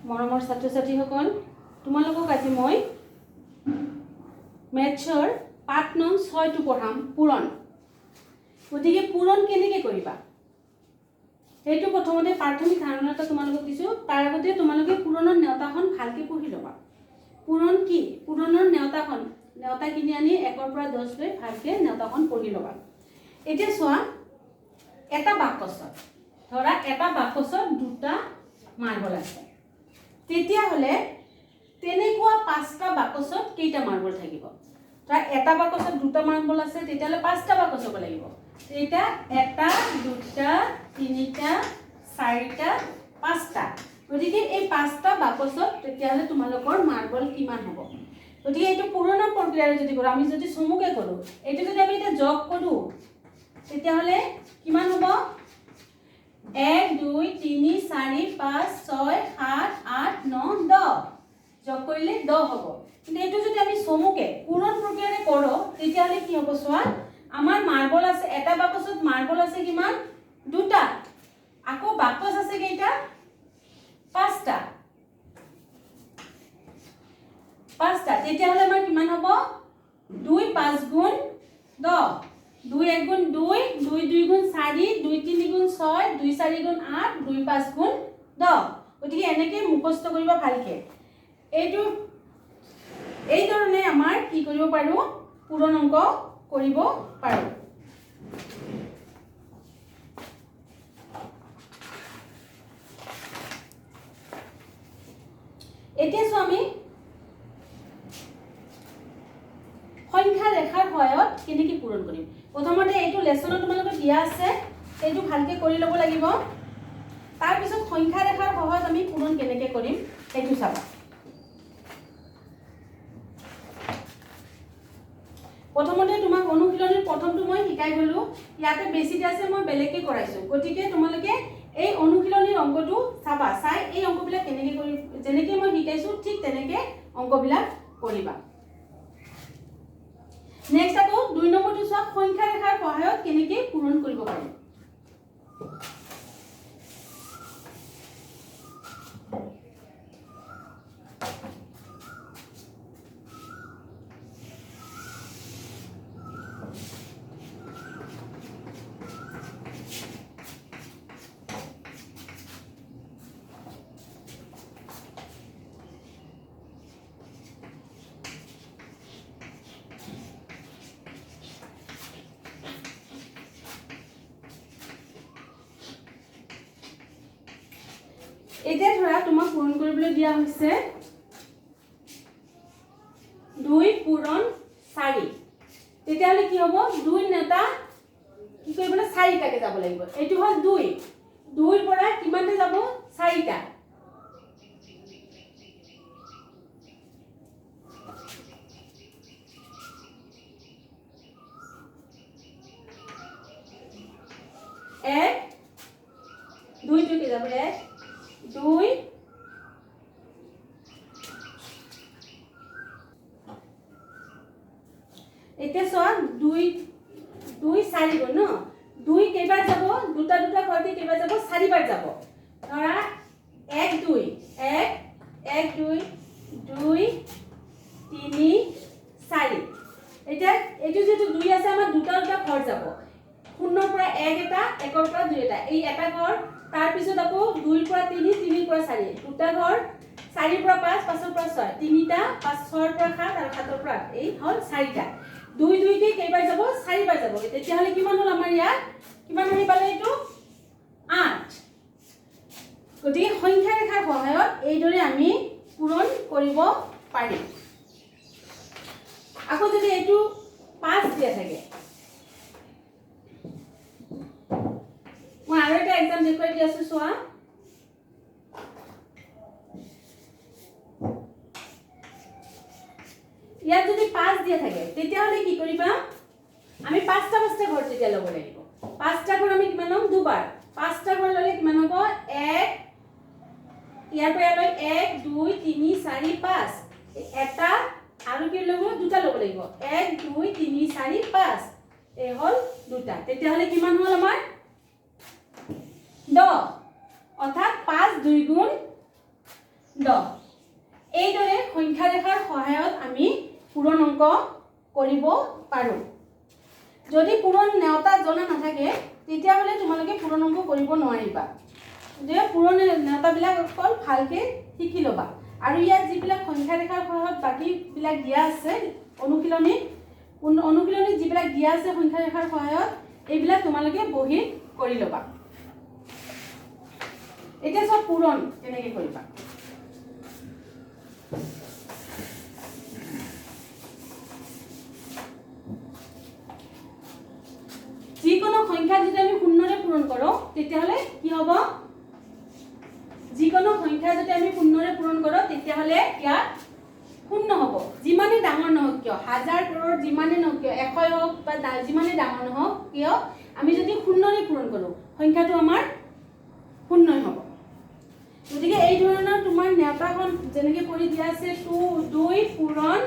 মৰমৰ ছাত্ৰ ছাত্ৰীসকল, তোমালোকক আজি মই মেথছৰ পাঠ নং 6টো পঢ়াম, পূৰণ। গতিকে পূৰণ কেনেকৈ কৰিবা সেইটো প্ৰথমতে প্ৰাথমিক ধাৰণা এটা তোমালোকক দিছোঁ। তাৰ আগতে তোমালোকে পূৰণৰ নেওতাখন ভালকৈ পঢ়ি ল'বা। পূৰণ কি, পূৰণৰ নেওতাখন, নেওতা কিনি আনি 1ৰ পৰা 10 লৈ ভালকৈ নেওতাখন পঢ়ি ল'বা। এতিয়া চোৱা, এটা বাকচত ধৰা এটা বাকচত দুটা মাৰ্বল আছে, তেতিয়াহ'লে তেনেকুৱা 5টা বাকচত কেইটা মাৰ্বল থাকিব? ধৰা এটা বাকচত দুটা মাৰ্বল আছে, তেতিয়াহ'লে 5টা বাকচ হ'ব লাগিব। তেতিয়া 1, 2, 3, 4, 5টা। গতিকে এই 5টা বাকচত তেতিয়াহ'লে তোমালোকৰ মাৰ্বল কিমান হ'ব? গতিকে এইটো পুৰণা প্ৰক্ৰিয়াৰে যদি কৰোঁ, আমি যদি চমুকে কৰোঁ, এইটো যদি আমি এতিয়া যোগ কৰোঁ তেতিয়াহ'লে কিমান হ'ব? 1 2 3 4 5 6 7 8 9 10। যোগ কৰিলে 10 হ'ব। কিন্তু এইটো যদি আমি চমুকে পূৰণ প্ৰক্ৰিয়াৰে কৰোঁ তেতিয়াহ'লে কি হ'ব চোৱা, আমাৰ মাৰ্বল আছে এটা বাকচত মাৰ্বল আছে কিমান? 2টা। আকৌ বাকচ আছে কেইটা? 5টা। 5টা। তেতিয়াহ'লে আমাৰ কিমান হ'ব? 2 5 গুণ 10, 2 1 গুণ 2, 2 2 গুণ 4, 2 3 গুণ 6, 2 4 গুণ 8, 2 5 গুণ 10। গতিকে এনেকৈ মুখস্থ কৰিব ভালকৈ। এইটো এই ধৰণে আমাৰ কি কৰিব পাৰোঁ, পূৰণ অংক কৰিব পাৰোঁ। এতিয়া চোৱা, আমি সংখ্যা ৰেখাৰ সহায়ত কেনেকৈ পূৰণ কৰিম। প্ৰথমতে এইটো লেচনত তোমালোকে দিয়া আছে, সেইটো ভালকৈ কৰি ল'ব লাগিব। তাৰপিছত সংখ্যা ৰেখাৰ সহায়ত আমি পূৰণ কেনেকৈ কৰিম সেইটো চাবা। প্ৰথমতে তোমাক অনুশীলনীৰ প্ৰথমটো মই শিকাই গ'লোঁ, ইয়াতে বেছি আছে মই বেলেগকৈ কৰাইছোঁ। গতিকে তোমালোকে এই অনুশীলনীৰ অংকটো চাবা, চাই এই অংকবিলাক কেনেকৈ কৰি, যেনেকৈ মই শিকাইছোঁ ঠিক তেনেকৈ অংকবিলাক কৰিবা। নেক্সট আকৌ 2 নম্বৰটো চোৱা, সংখ্যা ৰেখাৰ সহায়ত কেনেকৈ পূৰণ কৰিব পাৰি। এতিয়া ধৰা তোমাক পূৰণ কৰিবলৈ দিয়া হৈছে 2 পূৰণ 4। তেতিয়াহ'লে কি হ'ব? 2 নেতা কি কৰিবলৈ 4টাকে যাব লাগিব। এইটো হ'ল 2, 2ৰ পৰা কিমানটা যাব? 4টা। এক 2 2 যাব, 1 2 এতিয়া চোৱা 2 2 4 গুণ ন, 2 কেইবাৰ যাব? দুটা দুটা ঘৰতে কেইবাৰ যাব? 4বাৰ যাব। ধৰা 1 2 1 1 2 2 3 4। এতিয়া এইটো যিটো 2 আছে, আমাৰ দুটা দুটা ঘৰ যাব। 0ৰ পৰা 1 এটা, 1ৰ পৰা 2 এটা, এই এটা ঘৰ। তাৰপিছত আকৌ 2ৰ পৰা 3, 3ৰ পৰা 4, দুটা ঘৰ। 4ৰ পৰা 5, 5ৰ পৰা 6, তিনিটা, 5 6ৰ পৰা 7 আৰু 7ৰ পৰা 8, এই হ'ল 4টা। 2 2কে কেইবাৰ যাব? 4বাৰ যাব। তেতিয়াহ'লে কিমান হ'ল আমাৰ ইয়াত? কিমান আহি পালে এইটো? 8। গতিকে সংখ্যা ৰেখাৰ সহায়ত এইদৰে আমি পূৰণ কৰিব পাৰিম। আকৌ যদি এইটো 5 দিয়া থাকে, মই আৰু এটা এক্সাম দেখুৱাই দি আছোঁ চোৱা। ইয়াত যদি 5 দিয়া থাকে তেতিয়াহ'লে কি কৰিবা? আমি 5টা 5টা ঘৰ তেতিয়া ল'ব লাগিব। 5টা ঘৰ আমি কিমান ল'ম? দুবাৰ। 5টা ঘৰ ল'লে কিমান হ'ব? 1, ইয়াৰ পৰা ইয়ালৈ 1 2 3 4 5, এটা আৰু কি ল'ব? দুটা ল'ব লাগিব। 1 2 3 4 5, এই হ'ল দুটা। তেতিয়াহ'লে কিমান হ'ল আমাৰ? 10। অৰ্থাৎ 5 2 গুণ 10। এইদৰে সংখ্যা ৰেখাৰ সহায়ত আমি পূৰণ অংক কৰিব পাৰোঁ। যদি পূৰণ নেওতা জনা নাথাকে তেতিয়াহ'লে তোমালোকে পূৰণ অংক কৰিব নোৱাৰিবা। গতিকে পূৰণ নেওতাবিলাক অকল ভালকৈ শিকি ল'বা। আৰু ইয়াত যিবিলাক সংখ্যা ৰেখাৰ সহায়ত বাকীবিলাক দিয়া আছে অনুশীলনীত যিবিলাক দিয়া আছে সংখ্যা ৰেখাৰ সহায়ত, এইবিলাক তোমালোকে বহীত কৰি ল'বা। এতিয়া চব পূৰণ কেনেকৈ কৰিবা। যিকোনো সংখ্যা যদি আমি শূন্যৰে পূৰণ কৰোঁ তেতিয়াহ'লে কি হ'ব? যিকোনো সংখ্যা যদি আমি শূন্যৰে পূৰণ কৰোঁ তেতিয়াহ'লে ইয়াত শূন্য হ'ব। যিমানে ডাঙৰ নহওক কিয়, হাজাৰ কৰোৰ যিমানে নহওক কিয়, এশই হওক বা যিমানে ডাঙৰ নহওক কিয়, আমি যদি শূন্যৰে পূৰণ কৰোঁ সংখ্যাটো আমাৰ শূন্যই হ'ব। গতিকে এই ধৰণৰ তোমাৰ নেওতাখন যেনেকৈ কৰি দিয়া আছে 2 পূৰণ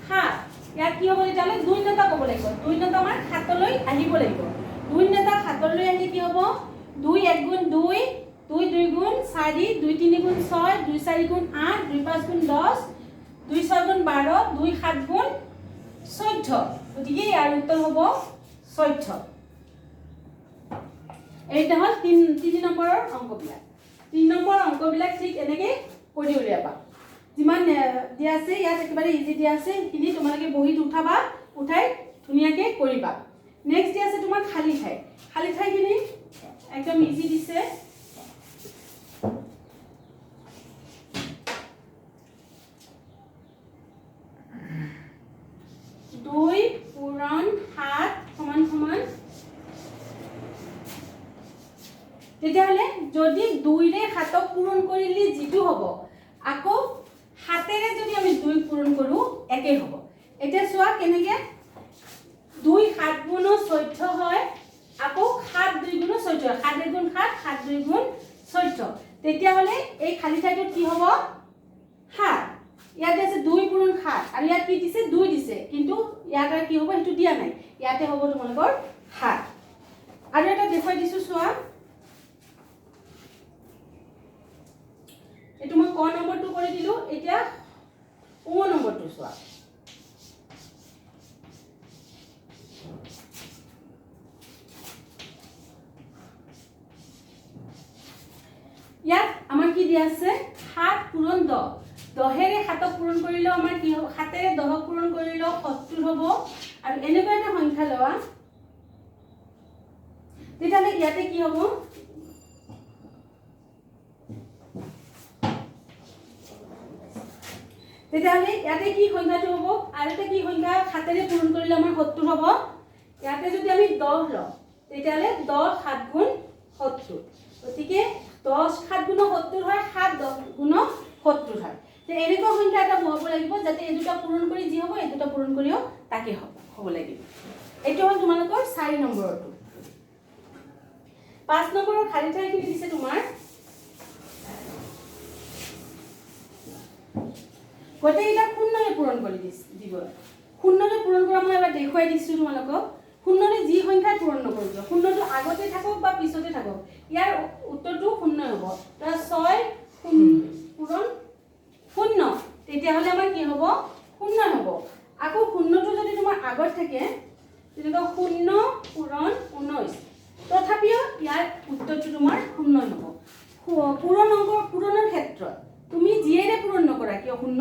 7, ইয়াত কি হ'ব তেতিয়াহ'লে 2 নেতা ক'ব লাগিব। 2 নেতা আমাৰ 7লৈ আহিব লাগিব। 2 নেতা 7লৈ আহিলে কি হ'ব? 2 1 গুণ 2, 2 2 গুণ 4, 2 3 গুণ 6, 2 4 গুণ 8, 2 5 গুণ 10, 2 6 গুণ 12, 2 7 গুণ 14। গতিকে ইয়াৰ উত্তৰ হ'ব 14। এইটা হ'ল তিনি নম্বৰৰ অংকবিলাক। 3 নম্বৰৰ অংকবিলাক ঠিক এনেকৈ কৰি উলিয়াবা। যিমান দিয়া আছে ইয়াত একেবাৰে ইজি দিয়া আছে, সেইখিনি তোমালোকে বহীত উঠাবা, উঠাই ধুনীয়াকৈ কৰিবা। নেক্সট দিয়া আছে তোমাৰ খালী ঠাই। খালী ঠাইখিনি একদম ইজি দিছে। দুই পূৰণ 7 সমান সমান, তেতিয়াহ'লে যদি 2ৰে 7ক পূৰণ কৰিলে যিটো হ'ব, আকৌ 7ৰে যদি আমি 2 পূৰণ কৰোঁ একেই হ'ব। এতিয়া চোৱা কেনেকৈ, 2 7 গুণ 14 হয়, আকৌ 7 2 গুণ 14, 7 1 গুণ 7, 7 2 গুণ 14। তেতিয়াহ'লে এই খালী ঠাইটোত কি হ'ব? 7। ইয়াতে আছে 2 পূৰণ 7 আৰু ইয়াত কি দিছে? 2 দিছে, কিন্তু ইয়াত আৰু কি হ'ব সেইটো দিয়া নাই, ইয়াতে হ'ব তোমালোকৰ 7। আৰু এটা দেখুৱাই দিছোঁ চোৱা, এইটো মই ক নম্বৰটো কৰি দিলোঁ। এতিয়া উ নম্বৰটো চোৱা। ইয়াত আমাৰ কি দিয়া আছে? 7 পূৰণ 10। 10ৰে 7ক পূৰণ কৰিলেও আমাৰ কি হ'ব? 7ৰে 10ক পূৰণ কৰিলেও 70 হ'ব। আৰু এনেকুৱা এটা সংখ্যা লোৱা, তেতিয়াহ'লে ইয়াতে কি হ'ব? তেতিয়াহ'লে ইয়াতে কি সংখ্যাটো হ'ব? আৰু এটা কি সংখ্যা 7ৰে পূৰণ কৰিলে আমাৰ 70 হ'ব। ইয়াতে যদি আমি 10 লওঁ তেতিয়াহ'লে 10 7 গুণ 70। গতিকে 10 7 গুণ 70 হয়, 7 10 গুণ 70 হয়। এনেকুৱা সংখ্যা এটা বহাব লাগিব যাতে এই দুটা পূৰণ কৰি যি হ'ব এই দুটা পূৰণ কৰিও তাকে হ'ব লাগিব। এইটো হ'ল তোমালোকৰ 4 নম্বৰটো। 5 নম্বৰৰ খালী ঠাইখিনি দিছে তোমাৰ গোটেইকেইটা শূন্যৰে পূৰণ কৰি দিব। শূন্যৰে পূৰণ কৰা মই এবাৰ দেখুৱাই দিছোঁ তোমালোকক। শূন্যৰে যি সংখ্যাই পূৰণ নকৰিব, শূন্যটো আগতে থাকক বা পিছতে থাকক, ইয়াৰ উত্তৰটো শূন্যই হ'ব। 6 পূৰণ 0, তেতিয়াহ'লে আমাৰ কি হ'ব? শূন্যই হ'ব। আকৌ শূন্যটো যদি তোমাৰ আগত থাকে, তেনেকুৱা 0 পূৰণ 19, তথাপিও ইয়াৰ উত্তৰটো তোমাৰ শূন্যই হ'ব। পূৰণ অংক পূৰণৰ ক্ষেত্ৰত তুমি যিয়েৰে পূৰণ নকৰা কিয় শূন্য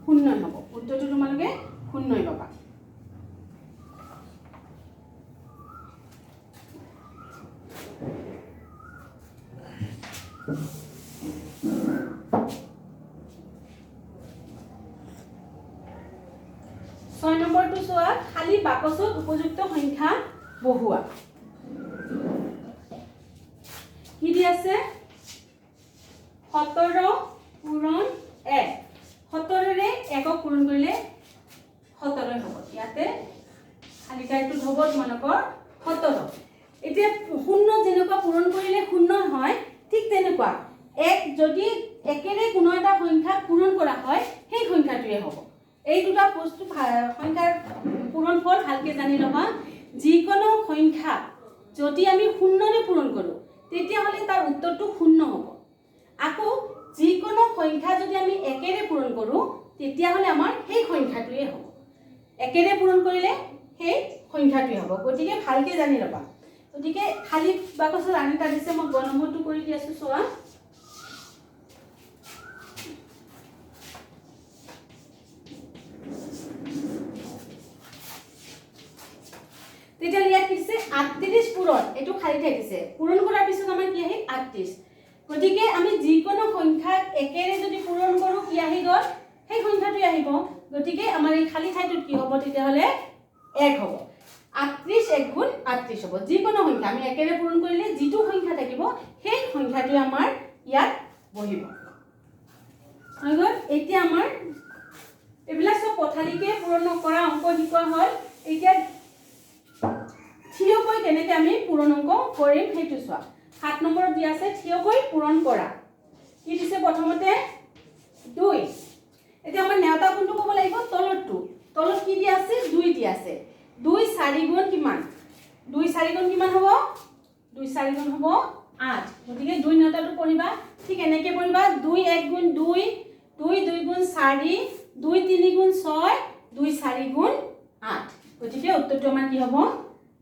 শূন্যই হ'ব, উত্তৰটো তোমালোকে শূন্যই পাবা। ছয় নম্বৰটো চোৱা, খালী বাকচত উপযুক্ত সংখ্যা বহুৱা। কি দি আছে? 17 পূৰণ 1। 17ৰে 1ক পূৰণ কৰিলে 17 হ'ব। ইয়াতে খালী ঠাইটোত হ'ব তোমালোকৰ 17। এতিয়া শূন্য যেনেকুৱা পূৰণ কৰিলে শূন্য হয়, ঠিক তেনেকুৱা এক যদি একেৰে কোনো এটা সংখ্যা পূৰণ কৰা হয় সেই সংখ্যাটোৱে হ'ব। এই দুটা বস্তু সংখ্যাৰ পূৰণফল ভালকৈ জানি ল'বা। যিকোনো সংখ্যা যদি আমি শূন্যৰে পূৰণ কৰোঁ তেতিয়াহ'লে তাৰ উত্তৰটো শূন্য হ'ব। আকৌ যিকোনো সংখ্যা যদি আমি একেৰে পূৰণ কৰোঁ তেতিয়াহ'লে আমাৰ সেই সংখ্যাটোৱে হ'ব। একেৰে পূৰণ কৰিলে সেই সংখ্যাটোৱে হ'ব। গতিকে ভালকৈ জানি ল'বা। গতিকে খালী বাকচত আন এটা দিছে, মই গ নম্বৰটো কৰি দি আছোঁ চোৱা। তেতিয়াহ'লে ইয়াত কি দিছে 38 পূৰণ, এইটো খালী ঠাই দিছে, পূৰণ কৰাৰ পিছত আমাৰ কি আহিল 38। গতিকে আমি যিকোনো সংখ্যাক একেৰে যদি পূৰণ কৰোঁ কি আহি গ'ল, সেই সংখ্যাটোৱে আহিব। গতিকে আমাৰ এই খালী ঠাইটোত কি হ'ব তেতিয়াহ'লে 1 হ'ব। 38 1 গুণ 38 হ'ব। যিকোনো সংখ্যা আমি একেৰে পূৰণ কৰিলে যিটো সংখ্যা থাকিব সেই সংখ্যাটোৱে আমাৰ ইয়াত বহিব। হৈ গ'ল। এতিয়া আমাৰ এইবিলাক চব পথালিকে পূৰণ কৰা অংক শিকোৱা হ'ল। এতিয়া থিয়কৈ কেনেকৈ আমি পূৰণ অংক কৰিম সেইটো চোৱা। 7 নম্বৰত দিয়া আছে থিয়কৈ পূৰণ কৰা। কি দিছে প্ৰথমতে 2। এতিয়া আমাৰ নেওতা কোনটো ক'ব লাগিব, তলতটো। তলত কি দিয়া আছে 2 দিয়া আছে। 2 4 গুণ কিমান, 2 4 গুণ কিমান হ'ব, 2 4 গুণ হ'ব 8। গতিকে 2 নেওতাটো পঢ়িবা, ঠিক এনেকৈ পঢ়িবা 2 1 গুণ 2, 2 2 গুণ 4, 2 3 গুণ 6, 2 4 গুণ 8। গতিকে উত্তৰটো আমাৰ কি হ'ব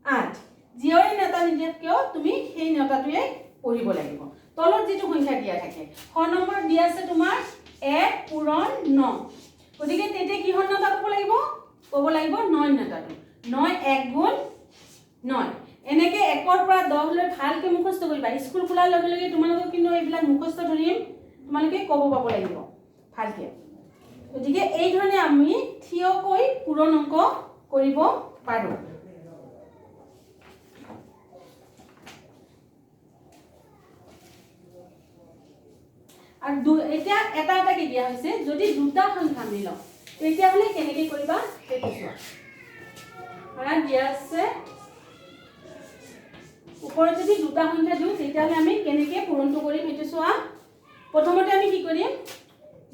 8। যিহৰে নেওতা নিদিয়াত কিয় তুমি সেই নেওতাটোৱে পঢ়িব লাগিব। তলত যিটো সংখ্যা দিয়া থাকে, খ নম্বৰত দিয়া আছে তোমাৰ 1 পূৰণ 9। গতিকে তেতিয়া কিহৰ নেওতা ক'ব লাগিব, ক'ব লাগিব 9 নেওতাটো, 9 1 গুণ 9। এনেকৈ 1ৰ পৰা 10 লৈ ভালকৈ মুখস্থ কৰিবা। স্কুল খোলাৰ লগে লগে তোমালোকক কিন্তু এইবিলাক মুখস্থ ধৰিম, তোমালোকে ক'ব পাব লাগিব ভালকৈ। গতিকে এই ধৰণে আমি থিয়কৈ পূৰণ অংক কৰিব পাৰোঁ। আৰু এতিয়া এটা এটাকে দিয়া হৈছে, যদি দুটা সংখ্যা আমি লওঁ তেতিয়াহ'লে কেনেকৈ কৰিবা সেইটো চোৱা। ধৰা দিয়া আছে ওপৰত যদি দুটা সংখ্যা দিওঁ তেতিয়াহ'লে আমি কেনেকৈ পূৰণটো কৰিম সেইটো চোৱা। প্ৰথমতে আমি কি কৰিম,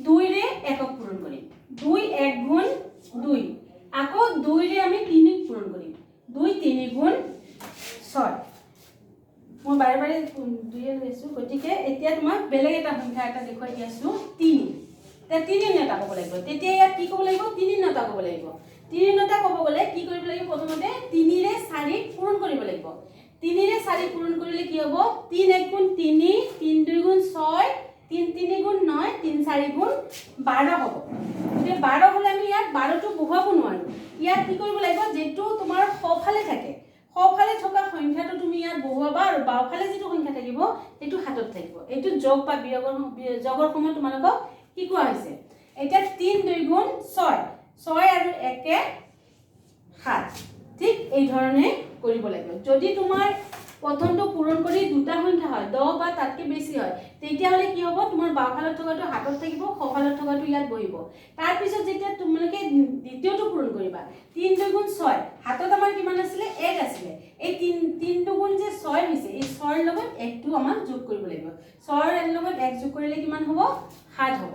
2ৰে 1ক পূৰণ কৰিম, 2 1 গুণ 2। আকৌ 2ৰে আমি 3ক পূৰণ কৰিম, 2 3 গুণ 6। মই বাৰে বাৰে 2 লৈ আছোঁ। গতিকে এতিয়া তোমাক বেলেগ এটা সংখ্যা এটা দেখুৱাই দি আছোঁ, 3। এতিয়া 3 নেওতা ক'ব লাগিব। তেতিয়া ইয়াত কি ক'ব লাগিব, 3 নেওতা ক'ব লাগিব। 3 নেওতা ক'ব গ'লে কি কৰিব লাগিব, প্ৰথমতে 3ৰে 4 পূৰণ কৰিব লাগিব। 3ৰে 4 পূৰণ কৰিলে কি হ'ব, 3 1 গুণ 3, 3 2 গুণ 6, 3 3 গুণ 9, 3 4 গুণ 12 হ'ব। গতিকে 12 হ'লে আমি ইয়াত 12টো বহুৱাব নোৱাৰোঁ। ইয়াত কি কৰিব লাগিব, যিটো তোমাৰ সোঁফালে থাকে সোঁফালে থকা সংখ্যাটো তুমি ইয়াত বহুৱাবা আৰু বাওঁফালে যিটো সংখ্যা থাকিব সেইটো হাতত থাকিব। এইটো যোগ বা বিয়োগৰ যোগৰ সময়ত তোমালোকক শিকোৱা হৈছে। এতিয়া 3 2 গুণ 6, 6 আৰু 1 7। ঠিক এই ধৰণে কৰিব লাগিব। যদি তোমাৰ প্ৰথমটো পূৰণ কৰি দুটা সংখ্যা হয় 10 বা তাতকৈ বেছি হয় তেতিয়াহ'লে কি হ'ব, তোমাৰ বাওঁফালত থকাটো হাতত থাকিব, সোঁফালত থকাটো ইয়াত বহিব। তাৰপিছত যেতিয়া তোমালোকে দ্বিতীয়টো পূৰণ কৰিবা, 3 2 গুণ 6, হাতত আমাৰ কিমান আছিলে 1 আছিলে, এই 3 2 গুণ যে 6 হৈছে, এই 6ৰ লগত 1টো আমাক যোগ কৰিব লাগিব। 6ৰ লগত 1 যোগ কৰিলে কিমান হ'ব, 7 হ'ব।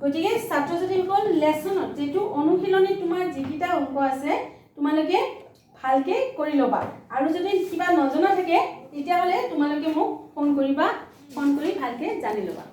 গতিকে ছাত্ৰ ছাত্ৰীসকল লেচনত যিটো অনুশীলনীত তোমাৰ যিকেইটা অংক আছে তোমালোকে ভালকৈ কৰি ল'বা। আৰু যদি কিবা নজনা থাকে তেতিয়াহ'লে তোমালোকে মোক ফোন কৰিবা, ফোন কৰি ভালকৈ জানি ল'বা।